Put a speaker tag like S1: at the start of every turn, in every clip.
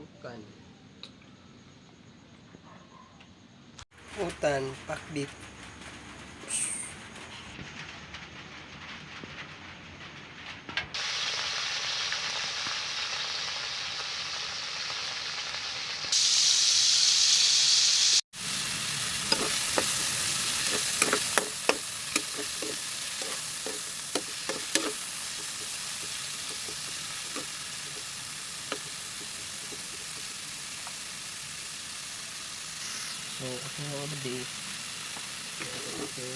S1: Utan. Utan, pakbit. So, ako nga mga buddy. Okay.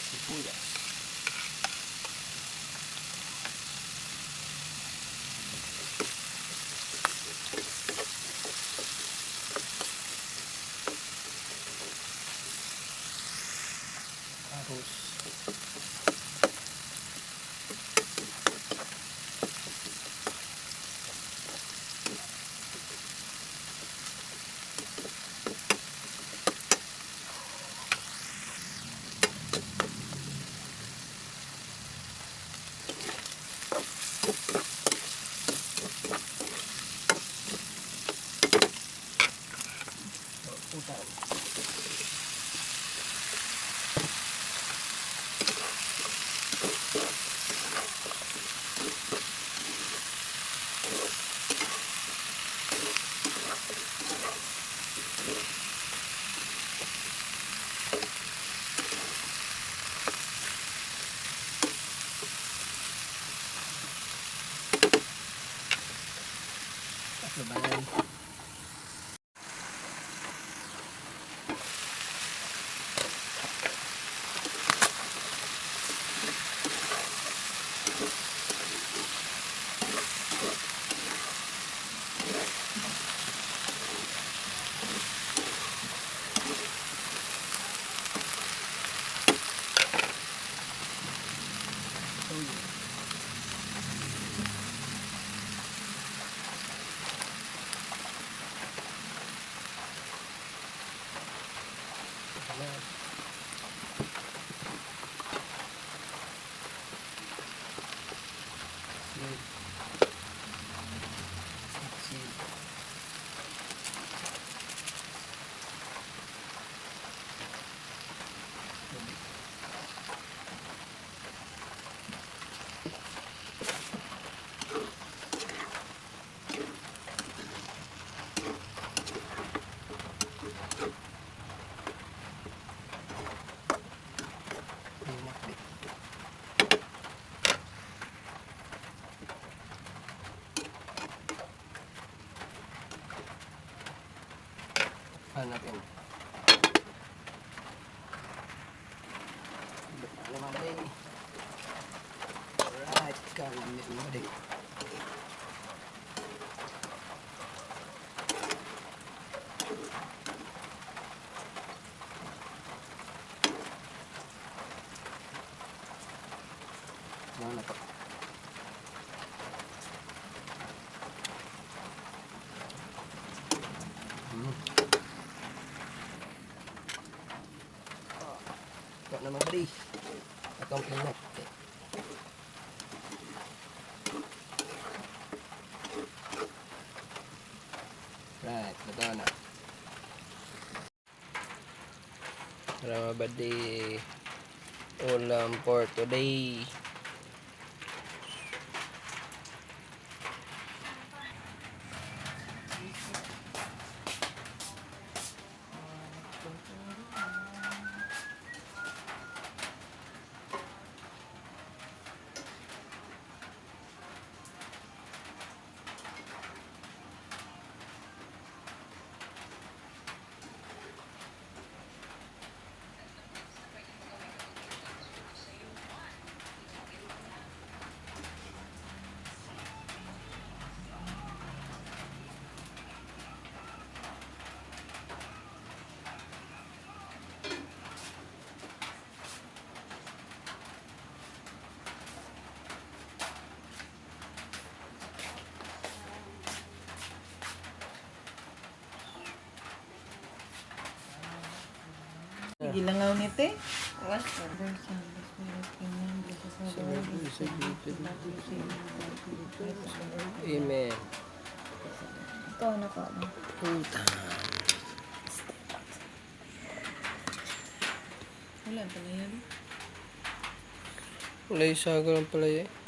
S1: Sibuyas. Arroz. Utan. Tatlo ba yan? Toyo. Ayan. Asin. Asin. Tubig. Pinakbit. Takpan natin. Ano mga buddy? Alright, kalamit mga buddy. Ano na to? Ito na mga buddy. Atong pinakbit. Right, ito na. Tara mga buddy. Ulam for today.
S2: Gilangaw ni te.
S1: Amen.
S3: Ikaw na ko.
S1: Puta.
S2: Wala pala yan.
S1: Wala yung sago ng palaya eh.